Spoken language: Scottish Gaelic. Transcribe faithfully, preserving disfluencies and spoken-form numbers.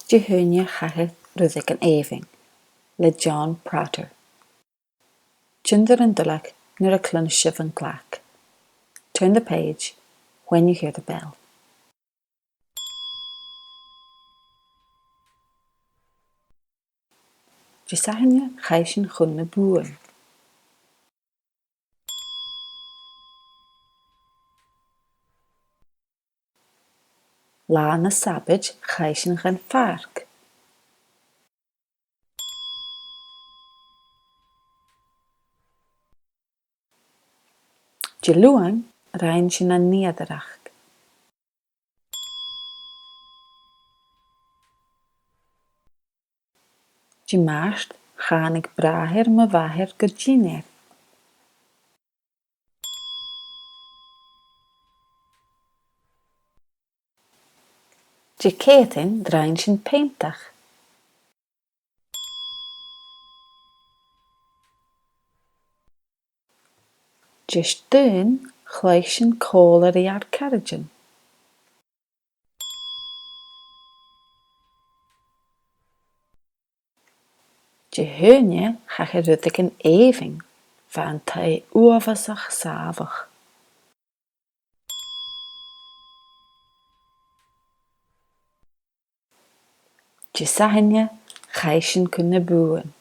Dihaoine Thachair Rudeigin Èibhinn le John Prater. Tionndaidh an duilleag nuair a chluinneas sibh an glag. Turn the page when you hear the bell. Disathairne chaidh sinn chun na bùthan. Là na Sàbaid chaidh sinn dhan phàirc. Diluain rinn sinn an nigheadaireachd. Dimàirt thàinig bràthair mo mhàthar gu dìnnear. Diciadain rinn sinn peantadh. Diardaoin chluich sinn còmhla ri ar caraidean. Dihaoine Thachair Rudeigin Èibhinn, bha an taigh uabhasach sàmhach. Disathairne chaidh sinn chun na bùthan.